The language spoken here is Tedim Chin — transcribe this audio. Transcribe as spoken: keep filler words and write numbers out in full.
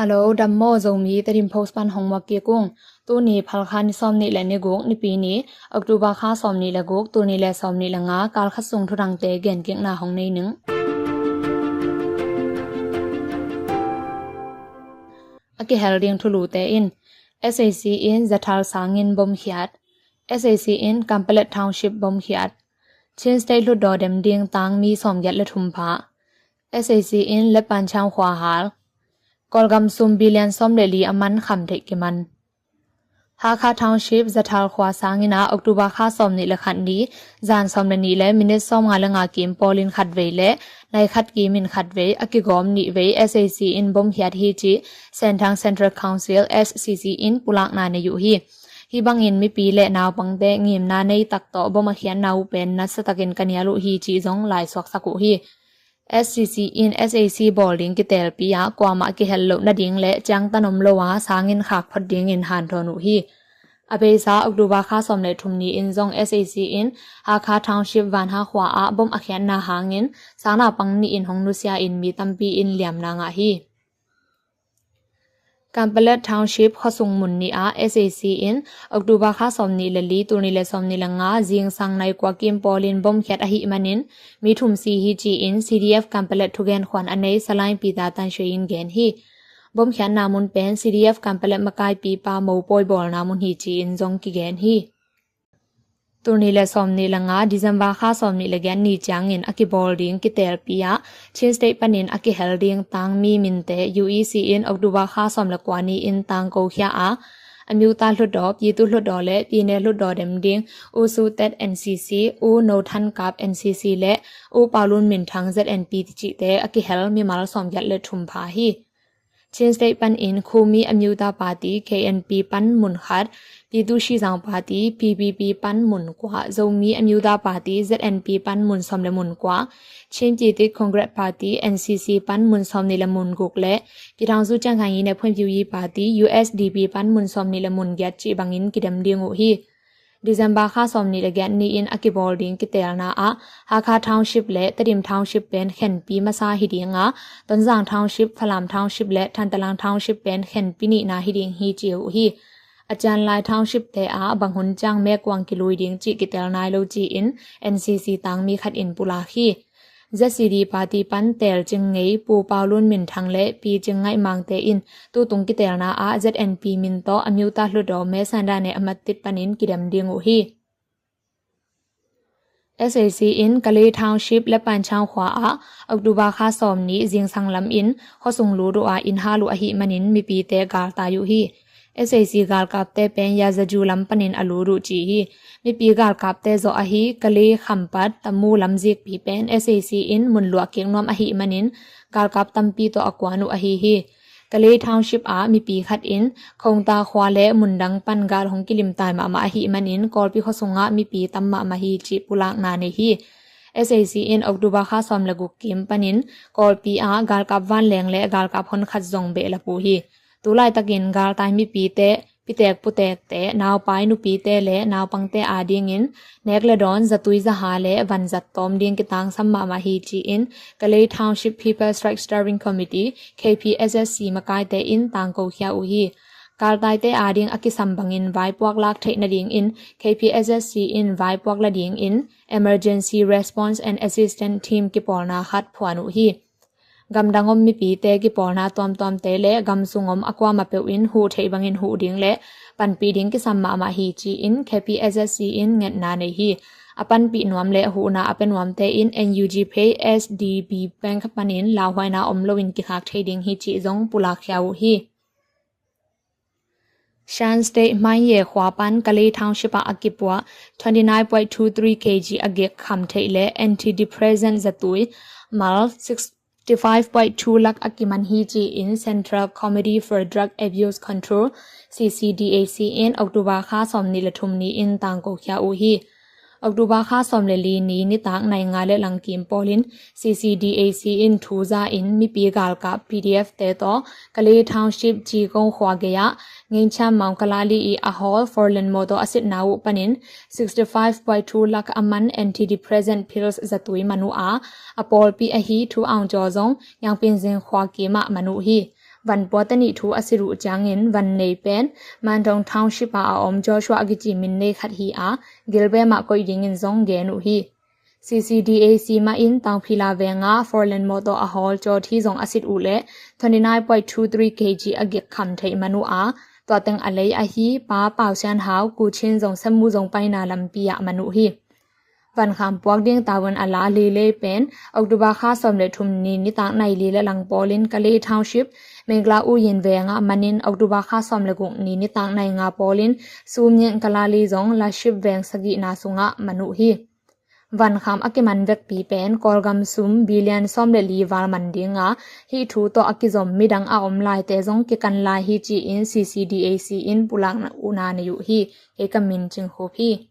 Hello, dam maw? Zomi Tedim Post pan hong muak kik ung. Tuni Phalkha ni sawmnih le ni guk, Nipi ni, October kha sawmnih le guk, tul nih le sawmnih le nga, kal khat sung thudangte gen kikna hong nei ning. A kihel ding thulute in, SAC in zathal sangin bom khiat. SAC in Kanpetlet Township bom khiat. Chin State hlutdaw dem ding tang mi sawmgiat le thum pha. SAC in Leppanchang khua hal. Kawlgam sum billion sawm le li a man khamtheih kiman. Hakha Township zathal khua sangin ah October kha sawmnih le khat ni, zan sawm le nih le minute sawmnga le nga kim pawlin khatvei le nai khat kimin khatvei a kigawm nihvei SAC in bom khiat hi ci Senthang Central Council, SCC in pulakna nei uh hi. Hih bangin mipi le naupangte ngimna nei tak tawh bom a khiatna uh pen nasatakin ka nial uh hi ci zong laisuaksak uh hi. SCC in SAC bawl ding kitelpi ah kuamah kihel loh nading le ciangtan om lo a sangin khak phot dingin hanthawn uh hi. A beisa October kha sawm le thum ni in zong SAC in Hakha Township Vanha khua ah bom a khiatna hangin sang naupang nih in hong nusia in mi tampi in liamna ngah hi. Kanpetlet Township khuasung mun nih ah SAC in October kha sawmnih le li, tul nih le sawmnih le nga, zingsang nai kua kim pawlin bom khiat ahih manin mi thum si hi ci-in CDF Kanpetlet thugen khuan a nei Salai Peter Tanshui in gen hi. Bom khiatna mun pen CDF Kanpetlet makaipipa mopawi bawlna mun hi ci-in zong kigen hi. Tul nih le sawmnih le nga, December kha sawmnih le giat ni ciangin a kibawl ding kitelpi ah Chin State panin a kihel ding tang mi minte UEC in October kha sawm le kua ni in tangko khia a, Amyotha hlutdaw, Pyithu hlutdaw le Pyine hlutdaw dem ding U Suu Tet NCC, U No Than Kap NCC le U Paolun Minthang ZNP cihte a kihel mimal sawmgiat le thum pha hi. Chin State panin Khumi Amyotha Party, KNP pan mun khat, Pyithu Shizang Party, PPP pan mun kua, Zomi Amyotha Party, ZNP pan mun sawm le mun kua, Chin Pyithu Congress Party, NCC pan mun sawmnih le mun guk le Pyithu Chiang Kai-shek Party, USDP pan mun sawmnih le mun giat cih bangin kidem ding uh hi. December kha sawmnih le giat ni in a kibawl ding kitelna ah Hakha Township le Tedim Township pen khenpi masa hi ding a, Tonzang Township, Falam Township le Thantlang Township pen khenpi nihna hi ding hi ci uh hi. A cianlai Township te ah bang hun ciang mekuang kilui ding cih kitel nai lo ci-in NCC tangmi khat in pulak hi. ZCD Party pan Tel Cing Ngei, Pu Paolun Minthang le Pi Cing Ngaih Mangte in tutung kitelna ah ZNP min tawh Amyotha hlutdaw Mesandane Amatit panin kidem ding uh hi. SAC in Kalay Township Leppanchang khua ah October kha sawmnih zingsang lam in khuasung lut uh a inn hal uh ahih manin mipite galtai uh hi. SAC galkapte pen Yazaju lam panin a lut uh ci hi. Mipi galkapte zawh ahi Kalay, Khampat, Tamu lam zikpi pen SAC in mun luah kik nuam ahih manin galkap tampi tawh a kuan uh ahi hi. Kalay Township ah mipi khat in Khongta khua le mundang pan gal hong kilimtai mahmah ahih manin Kawlpi khuasungah mipi tam mahmah hi cih pulakna nei hi. SAC in October kha sawm le guk kim panin Kawlpi ah galkap vanleng le galkap honkhat zong behlap uh hi. Tulaitakin galtai mipite, pitek putekte, naupai nupite le naupangte adingin nek le dawn zatui zaha le van zat tawm ding kitangsam mahmah hi ci-in Kalay Township People Strike Steering Committee, KPSSC makaite in tangko khia uh hi. Galtaite ading a kisam bangin vaipuak lak theih nadingin KPSSC in vaipuak la dingin Emergency Response and Assistance Team kipawlna khat phuan uh hi. Gamdang om mipite kipawlna tuamtuamte le gamsung om a kuamah peuh in huh theih bangin huh ding le panpih ding kisam mahmah hi ci-in KPSSC in ngetna nei hi. A panpih nuam le huhna a pia nuamte in NUG Pay SDB Bank panin lauhuaina om loin kikhak thei ding hi cih zong pulak khia uh hi. Shan State Hmaiye khua pan Kalay Township ah a kipua twenty nine point two three kg a gik khamtheih le antidepressant zatui mal sixty five point two lakh a kiman hi ci-in Central Committee for Drug Abuse Control, CCDAC in October kha sawmnih le thum ni in tangko khia uh hi. October kha sawm le li ni nitak nai nga le lang kim pawlin CCDAC in thu za in mipi galkap PDF te tawh Kalay Township Cikong khua gei-ah Ngeicham Mount Kalali i a hawl four lane motor a sitna uh panin sixty five point two lakh a man antidepressant pills zatui man uh a, a pawlpi ahi thu aung caw zong Yangpinzing khua kimah man uh hi. Van puate nih thu a sit uh ciangin van nei pen Mantong Township ah a om Joshua a kici min nei khat hi a, Gilbert mah koih dingin zong gen uh hi. C C D A C mah in Tangphila vengah Ford Land Motor a hawl cawthi zong a sit uh leh twenty nine point two three K G a gik kham theih man uh a, tua teng a lei ahi Pa Pau Sian Hau Kuchin zong Semmu zong paina lampi ah man uh hi. Van kham puak ding tavuan a la lilei pen October kha sawm le thum ni nitak nai li le lang pawlin Kalay Township, Mengla Uyin vengah manin October kha sawm le guk ni nitak nai nga pawlin Sumyin Kalali zong Laship veng sagihna sungah man uh hi. Van kham a kiman vekpi pen Kawlgam sum billion sawm le li val man dinga, hih thu tawh a kizom midang a om laite zong kikan lai hi ci-in C C D A C in pulakna uh na nei uh hi. Kei ka min Cing Khup hi.